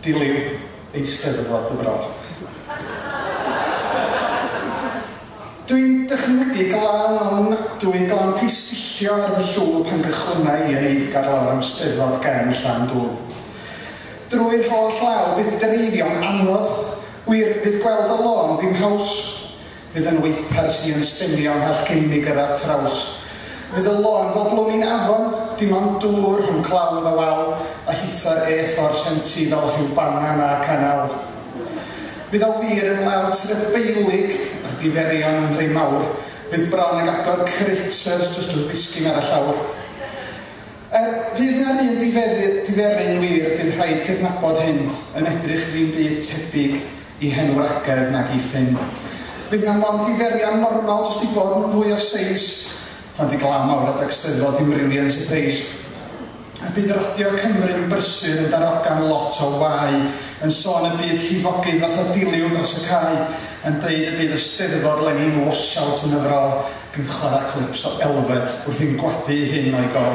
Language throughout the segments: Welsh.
Diliw, Eisteddfod y Fro. Dwi'n dychmygu glaw ofnadwy, glaw'n pisillio ar fy llw pan gychwynna i yn eiddgar lawr am Steddfod gefn Llandŵn. Drwy'r holl law bydd dreifio'n anodd, wir, bydd gweld y lôn ddim haws. Fydd yn weipars i yn stemio ymhell cyn i mi gyrraedd traws. Fydd y lôn fel blwmin afon, dim ond dŵr rhwng clawdd a wal, a hitha'r E4 senti fel rhyw banana canal. Fydd o wir yn law trybeilig, a'r diferion yn rhai mawr, fydd bron ag agor critters jyst wrth ddisgyn ar y llawr. Er, fydd na'r un diferyn wir, bydd rhaid cydnabod hyn, yn edrych ddim byd tebyg i hen wragedd nag i ffyn. Fydd na mond diferion normal jyst i bod yn fwy o seis, pan di glaw mawr adag Steddfod dim rili yn sypreis. A bydd Radio Cymru'n brysur yn darogan lot o wae, yn sôn y bydd llifogydd fatha diliw dros y cae, yn deud y bydd y Steddfod leni'n washout yn y fro, ac yn chwarae clips o Elfed wrthi'n gwadu hyn o'i go.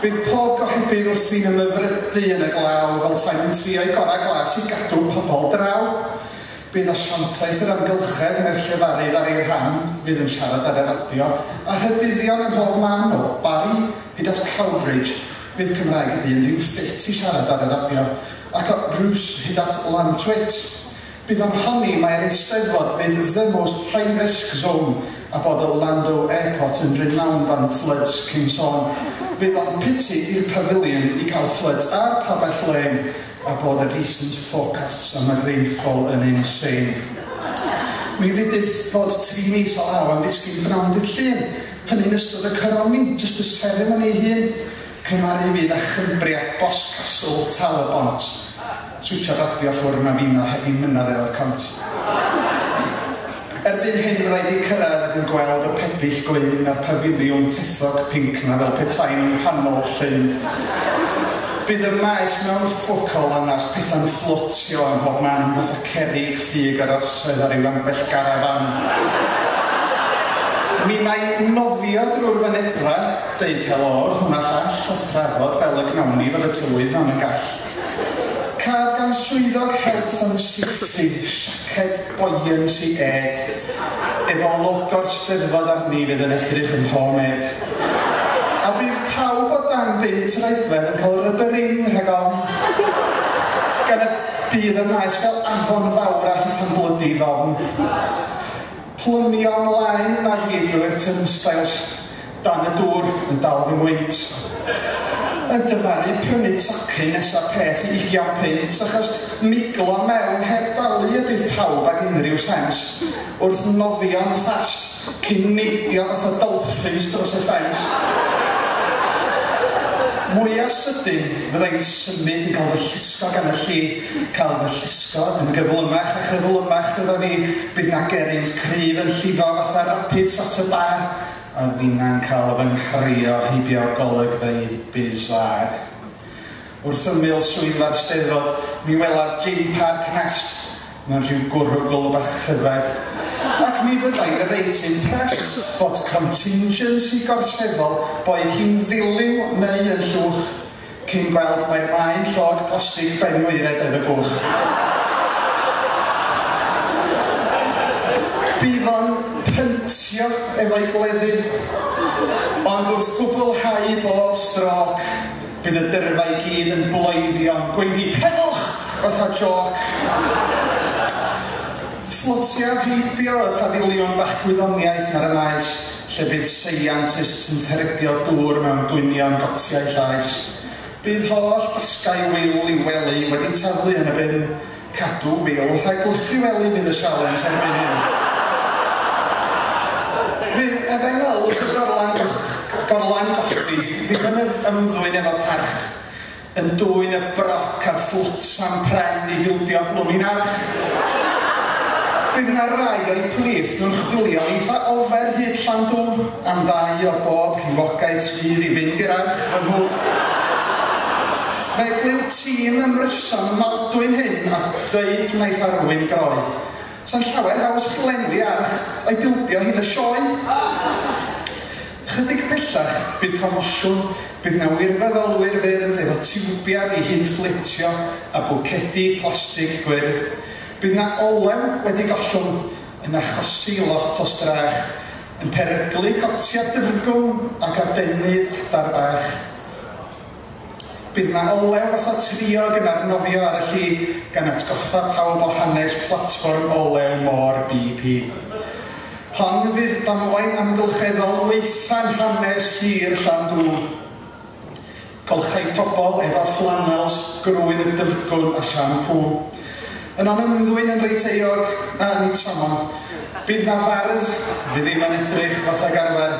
Bydd pob gohebydd wrthi'n ymhyfrydu yn y glaw, fel taen nhw'n trio'u gorau glas i gadw pobl draw. Bydd Asiantaeth yr Amgylchedd, medd llefarydd ar ei rhan, fydd yn siarad ar y radio, a rhybuddion ym mhob man, o Barry hyd at Cowbridge, fydd Cymraeg y dyn ddim ffit i siarad ar y radio, ac o Rws hyd at Lantwit. Bydd o'n honni mai'r Eisteddfod fydd the most high risk zone a bod y Lando Airport yn renowned am floods cyn sôn. Fydd o'n pity i'r Pavilion i cael floods a'r pabell lên. A bod y recent forecasts am y rainfall yn insane. Mi ddudydd fod tri mis o law am ddisgyn bnawn dydd Llun, hynny'n ystod y coroni, jyst y seremoni ei hun. Cymharu fydd â Chymbria, Boscastle, Tal-y-bont. Switsio'r radio ffwr na finna heb i mynadd efo'r cont. Erbyn hyn fydda i 'di cyrraedd ac yn gweld y pebyll gwyn a'r pafiliwn tethog pinc 'na fel petai nhw'n nghanol llyn. Bydd y maes mewn ffwc o lanast, petha'n fflotio ym mhob man, fatha cerrig ffug ar orsedd a rhyw ambell garafan. Mi wna i nofio drwy'r fynedfa, deud helo wrth hwn a llall, a thrafod fel y gnawn ni fod y tywydd hon yn gall. Caf gan swyddog Health and Safety siaced buoyancy Ed, efo logo'r Steddfod arni fydd yn edrych yn homemade. A bydd pawb o dan bum troedfedd yn cael rubber ring rhag ofn. Gan y bydd y maes fel afon fawr a hitha'n blydi ddofn. Plymio mlaen ma hi drwy'r turnstiles, dan y dŵr, yn dal fy ngwynt. Yn dyfaru prynu tocyn nesa peth i ugian punt, achos miglo mewn heb dalu y bydd pawb ag unrhyw sens, wrth nofio'n fast. Cyn neidio fatha dolffins dros y ffens. Mwya sydyn fydda i'n symud yn cael fy llusgo gan y lli, cael fy llusgo yn gyflymach a chyflymach fydda fi, bydd 'na gerrynt cryf yn llifo fatha rapids at y bar, a finna'n cael fy nghario heibio golygfeydd bizarre. Wrth ymyl swyddfa'r Steddfod, mi welaf Jim Parc Nest mewn rhyw gwrwgl bach rhyfedd. Ac mi fyddai reit impressed fod contingency gorseddol, boed hi'n ddiliw neu yn llwch, cyn gweld mai'r maen llog plastig ben waered oedd y gwch. Bydd o'n pyntio efo'i gleddyf, ond wrth gwblhau bob strôc, Bydd y dyrfa i gyd yn bloeddio'n gweiddi 'Heddwch! fatha jôc. Fflotiaf heibio y pafiliwn bach gwyddoniaeth ar y maes lle bydd seiantists yn teredio dŵr mewn gwynion gotiau llaes. Bydd holl dasgau Wil i'w wely wedi taflu yn y bin. Cadw Wil rhag gwlychu wely fydd y sialens erbyn hyn. Fydd Efengyl wrth y gorlan gorlan goffi ddim yn ymddwyn efo parch, yn dwyn y broc a'r fflwtsan pren i fildio blwmin arch. Bydd 'na rai o'u plith nhw'n chwilio eitha ofer hyd Llandŵ am ddau o bob rhywogaeth sydd i fynd i'r arch fy nhw. Fe glyw tîm ymryson y Maldwyn hyn a dweud wnaeth Arwyn groi. Sa'n llawer haws chlenwi arch o'i bildio hi'n y sioe. Chydig pellach bydd comosiwn, bydd 'na wirfoddolwyr fyrdd efo tiwbiad i hunfflitio a bwcedi plastig gwyrdd. Bydd 'na olew wedi gollwng yn achosi lot o strach, yn peryglu cotia dyfrgwn ac adenydd adar bach. Bydd 'na olew fatha triog yn arnofio ar y lli gan atgoffa pawb o hanes platfform olew môr BP. Hon fydd damwain amgylcheddol waetha'n hanes hir Llandŵn. Golchai pobl efo flannels, grwyn y dyfrgwn a siampŵ. Yno'n ymddwyn yn reit euog, na nid samon. Bydd 'na fardd, fydd ddim yn edrych fatha arfer,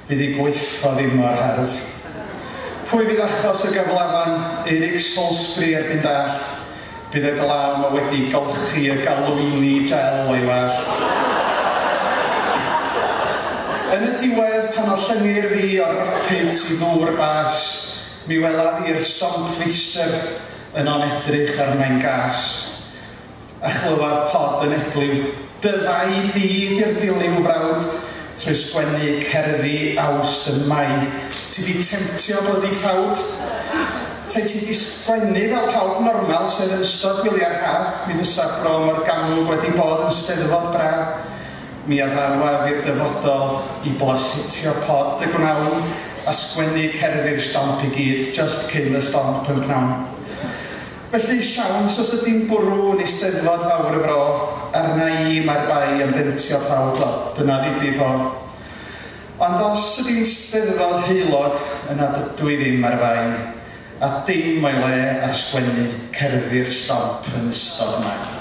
fydd ei gweithio ddim mor hardd. Pwy fydd achos y gyflafan, Eric Salisbury erbyn dall, bydd y glaw ma wedi golchi y galwyni gel o'i wallt. Yn y diwedd, pan ollyngir fi o'r rapids i ddŵr bas, mi welaf i'r stomp feistr yno'n edrych arnau'n gas. A chlywaf pod yn edliw, dyfai di di'r diliw frawd, trwy sgwennu cerddi Awst yn Mai. Ti di temtio blydi ffawd? Tai ti di sgwennu fel pawb normal sydd yn ystod gwyliau'r haf, mi fysa Bro Morgannwg wedi bod yn steddfod braf. Mi addawaf i'r dyfodol i blasitio pod y gwnawn a sgwennu cerddi'r stomp i gyd just cyn y stomp yn pnawn. Felly siawns os ydy'n bwrw yn eisteddfod fawr y fro, arna i mae'r bai am ddentio ffawd o, dyna ddibydd o. Ond os ydy'n steddfod heulog, yna dydw i ddim ar fai, a dim o'i le ar sgwennu cerddi'r stomp yn ystod Mai.